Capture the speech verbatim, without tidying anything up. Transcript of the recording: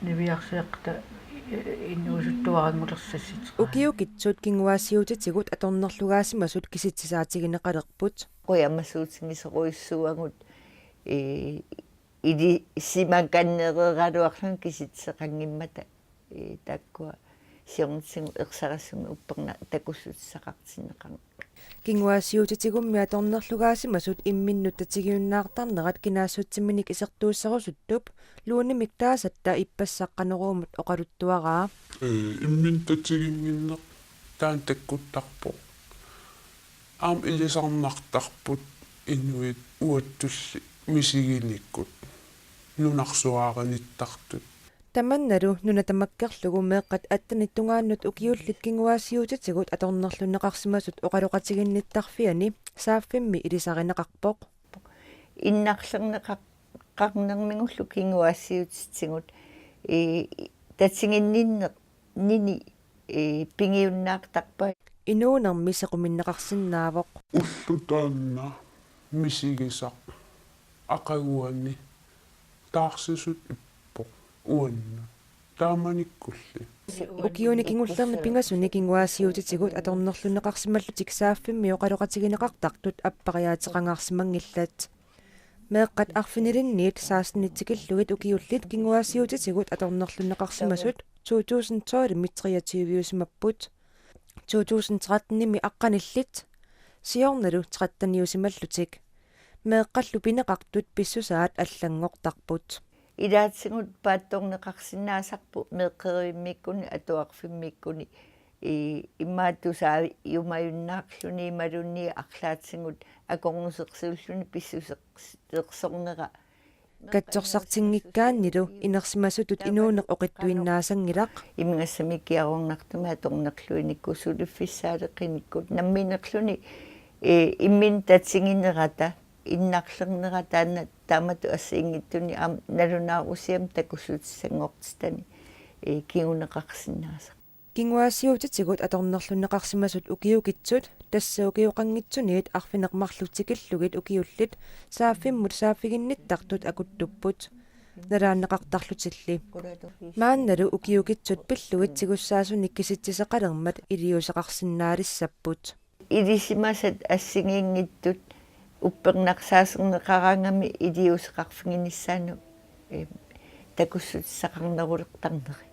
Niviarsiaqqat inuusuttuaranngulersassat. Ukiukitsut kinguaassiuutitigut atornerlugaasimasut kisitsisaatigineqalerput. Qujamasuutigisorujussuuagut, ee, ilisimakannereeraluarluni kisitseqanngimmata, ee, taakkua siornatigut ersarissumik upperna-, takussutissaqartinneqarnata. Kinguaassiuutitigummi atornerlugaasimasut imminnut tatigiunnaartarnerat kinaassutsiminik isertuussarusuttup Luunemik taasatta ippassaq Qanoruumut oqaluttuaraa. Ee, imminut tatiginnginneq taanna takkuttarpoq. Aamma ilisarnartarput inuit uattulli misiginikkut nunarsuarnittartut. Tamannalu nuna tamakkerlugu meeqqat attenit tungaannut ukiullit kinguaassiuutitigut atornerlunneqarsimasut oqaloqatiginnittarfiani Saaffimmi ilisarineqarpoq. Innarlerneqar-, qarnermigullu kinguaassiuutitigut, ee, tatiginninneq nini, ee, pigiunnaartarpai. Inuunermi sequminneqarsinnaavoq. Ulloq taanna misigisaq aqaguani taarsisutut ippoq uannut taamanikkulli. Ukiuni kingullerni pingasuni kinguaassiuutitigut atornerlunneqarsimallutik Saaffimmi oqaloqatigineqartartut appariaateqangaarsimanngillat. Meeqqat arfinilinniit sekstenit tikillugit ukiullit kinguaassiuutitigut atornerlunneqarsimasut to tusind tolvimi treogtyveusimapput. To tusind trettenimi aqqanillit siornalu tretteniusimallutik. Meeqqallu pineqartut pissusaat allanngortarput. Ilaatigut paatsorneqarsinnaasarput meeqqerivimmiikkuni atuarfimmiikkuni, ee, immaqa tusaajumajuinnaarluni imaluunniit arlaatigut akornusersuulluni pissusersornera. Katsorsartinngikkaannilu inersimasutut inuuneq oqittuinnaasanngilaq. Imigassamik ikiaroornartumik atornerluinikku suliffissaaleqinikkut namminerluni, ee, imminut tatiginerata, innarlernerata taanna taamatut assigiinngitsuni aamma nalunaarusiami takussutissanngortitani, ee, kinguneqarsinnaasarpoq. Kinguaassiuutitigut atornerlunneqarsimasut ukiukitsut, tassa ukioqanngitsuniit arfineq-marluk tikillugit ukiullit, Saaffimmut saaffiginnittartut akuttupput. Nalaanneqartarlutilli. Maannalu ukiukitsut pillugit tigussaasunik kisitsiseqalermat iliuuseqarsinnaalissapput. Ilisimasat assigiinngitsut uppernarsaaserneqaraangamik iliuuseqarfiginissaannut, ee, takussutissaqarnerulertarneri.